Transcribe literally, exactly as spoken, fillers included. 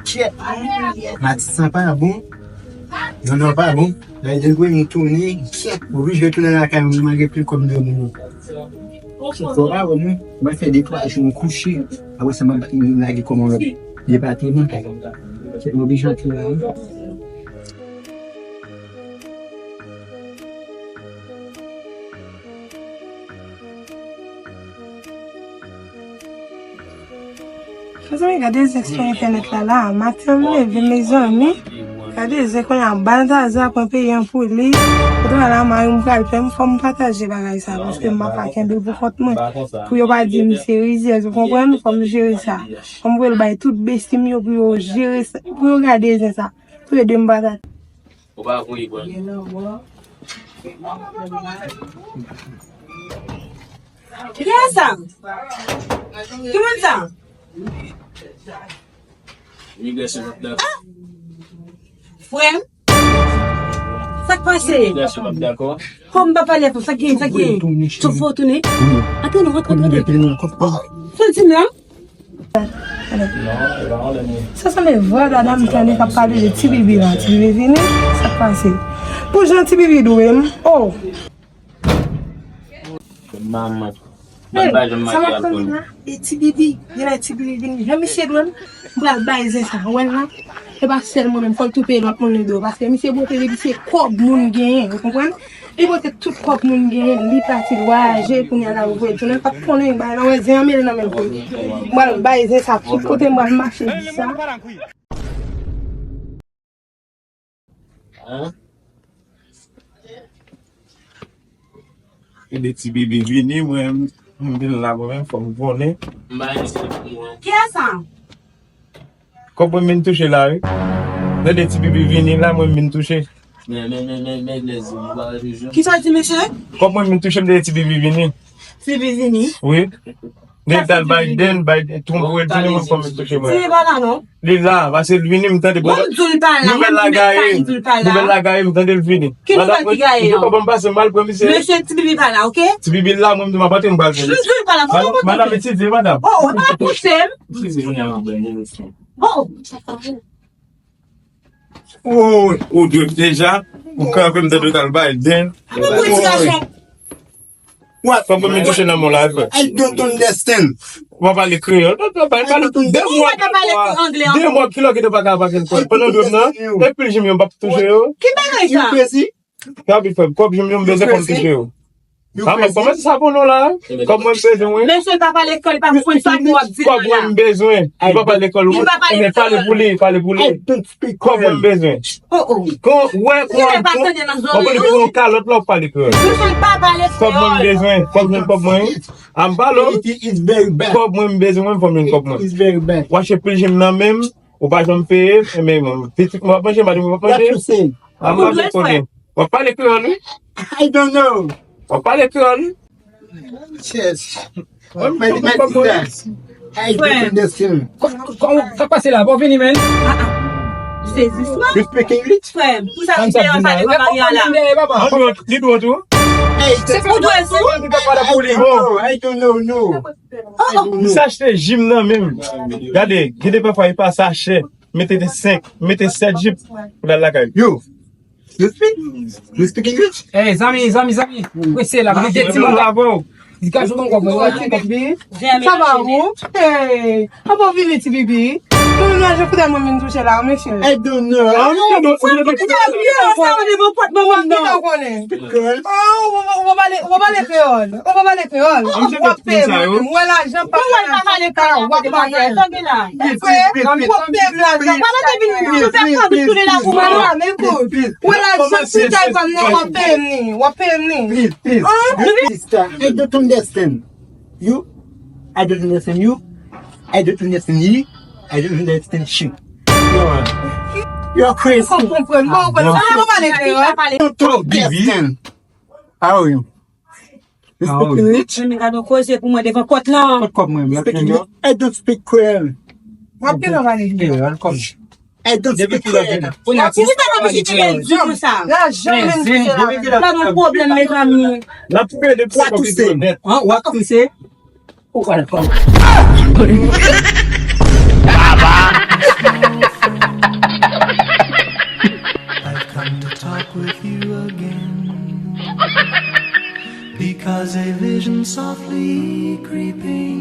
Kèt. Maten sa pa bon. Nan, nan, pa bon. Lè de gwe m tounen, kèt. Oblije retounen lakay mwen, malgre pil kòb m dwe moun. Fò pa wè mwen, mwen fè de twa jou m kouche. Apre sa, mwen lage kòman lòt depateman. Kèt, mwen oblije antre la, wi. Mezanmi, gade zen sou entènèt la, la. Maten m leve, mezanmi. Gade zen kounye a, Baltazar pran peyi an pou li. Kote la, mari m pral fè m, fò m pataje bagay sa, paske m pa ka kenbe l pou kont mwen. Pou yo pa di m se rizyèz, ou konprann? Fò m jere sa. Fò m voye l bay tout besti m yo pou yo jere sa, pou yo gade zen sa. Tou le de m pataje. Ou pa voye pran. Kiyès sa? Ki moun sa? Imigrasyon p ap dakò. Ah! Frè m? Sa k pase? Imigrasyon p ap dakò. Kòm m pa pale avè w, sa k gen, sa k gen? Sou fò tounen? Antre non, antre, antre, antre. Fè l di m la. Sa sanble vwa dada m tande k ap pale de Ti Bibi la. Ti Bibi vini, sa k pase? Pou jan Ti Bibi dwe m, oh! Manman. Hey, sa m ap tande la? E Ti Bibi, genlè Ti Bibi vini. Jan misye dwe m, m pral bay zen sa, ou wè l la? E pa sèl mwen menm, fò l tou peye lòt moun li dwe, paske misye pote depi se kòb moun genyen, ou konprann? Li pote tout kòb moun genyen, li pati, l vwayaje, kounye a la, l voye l tounen, l pa t konnen, bay nan men zen an, mele nan men l pou li. M pral bay zen sa tout kote, m pral mache di sa. Hein? Gade Ti Bibi vini, mwen, m vin la, mwen menm, fò m konnen. Kiyès sa? Kòb mwen m vin touche la, wi. Gade Ti Bibi vini la, mwen m vin touche. Men, men, men, men, men, lèzòm, ou pa wè toujou. Kisa w di, mesye? Kòb mwen m vin touche, m tande Ti Bibi vini. Ti Bibi vini? Wi. Li t al Biden, Biden, Trump wè l vini, mwen fò m touche mwen. Ti Bibi pa la, non? Li la, paske l vini, m tande. Bon, m di w l pa la, nouvèl la gaye, nouvèl la gaye, m tande l vini. Ki nouvèl ki gaye an? Kòb mwen pase, m al pran misye. Mesye, Ti Bibi pa la, oke? Ti Bibi la, mwen m di m ap antre, m pral vini. M di w l pa la, fò w konprann. Madam, etidye, madam. Oh, oh, pa pouse m. Etidye, kounye a m ap pran. Oh. Oh, ou dwe deja. Ou kanpe m tande w t al Biden. Apa pou ti gason? What? Fò mwen touche nan mwen la, frè. I don't understand. Ou pa pale kreyòl. Ou pa pale, pale de mwa. Ou pa pale anglè ankò. De mwa, kilè w kite w pa ka pale kreyòl? Pandan w dwe m nan, epi jim yo m p ap touche yo. Ki bagay sa? You crazy? Gabi, frè m, kòb jim yo m bezwen fò m touche yo. Ah, men kòman sa pou nou la? Kòb mwen m bezwen, wi. Mesye pa pale kreyòl, li pa konprann sa pou w ap di la. Kòb mwen m bezwen. Li pa pale kreyòl, wi. Li pa pale kreyòl. Pale pou li, pale pou li. I don't speak Creole. Kòb mwen m bezwen. Oh, oh. Kon, wè, kon, kon, w ap pran yon kalòt la, w ap pale kreyòl. Mesye pa pale kreyòl. Kòb mwen m bezwen. Kòb mwen, kòb mwen, wi. A m pale w. It is very bad. Kòb mwen m bezwen, mwen fò m jwenn kòb mwen. It is very bad. W achte pil jim nan men m, ou pa janm peye, men pitit mwen p ap manje, madanm mwen p ap manje. What you say? A m pa konprann. W ap pale kreyòl, wi. I don't know. W ap pale kreyòl, wi. Yes. Mwen, mwen, mwen, mwen, I don't understand. Kò-, kò-, kò-, sa k pase la? Bon, vini, men. Ah, ah. Sezisman. You speak English? Frè m, pou sa ki deyò sa devan Maria la. Li dwòt, li dwòt, wi. Hey, se pou dwòt, wi. Li pa pale pou li, bon. I don't know, no. Oh, oh. M sa achte jim nan men m. Gade, gen de pafwa e pa sachè. Mete de senk, mete sèt jip pou l al lakay. Yo, you speak? You speak English? Ey, zanmi, zanmi, zanmi. Prese la, mete timoun la avè w. Li ka jwenn yon kòb, mwen wè ti kòb li. Sa va ou? Ey, apa w vini, Ti Bibi? Mwen menm la, je fout mwen vin touche la, mesye. I don't know. I don't know. Sa vle bon pòt bon moun non. Ou pa pale, ou pa pale kreyòl. Ou pa pale kreyòl. W ap peye mwen. Mwen lajan pa pale kreyòl. W ap pale. Ou ap peye m lajan. Ou fè kòb tounen la pou mwen. Ou lajan pou kay pa m nan, w ap peye m li. W ap peye m li. Please, please. Sister, I don't understand. You, I don't understand you. I don't understand you. I don't understand you. You are, you are crazy. Ou konprann, mwen konprann. Sa pa pale kreyòl. I don't understand. How are you? You speak English? Mwen gade yon koze pou mwen devan pòt lan. Kot kòb mwen, black man? I don't speak Creole. W ap gen lè w pale kreyòl. Kreyòl kòb. I don't speak Creole. Kounye a ti. Ou pa nan vizite bèl di konsa. Lajan menm ki la. Pa gen pwoblèm, mezanmi. L ap peye de pwa kòb li dwe nèt. An, w ap touche. Ou pa nan kòb. Baba, to talk with you again. Because a vision softly creeping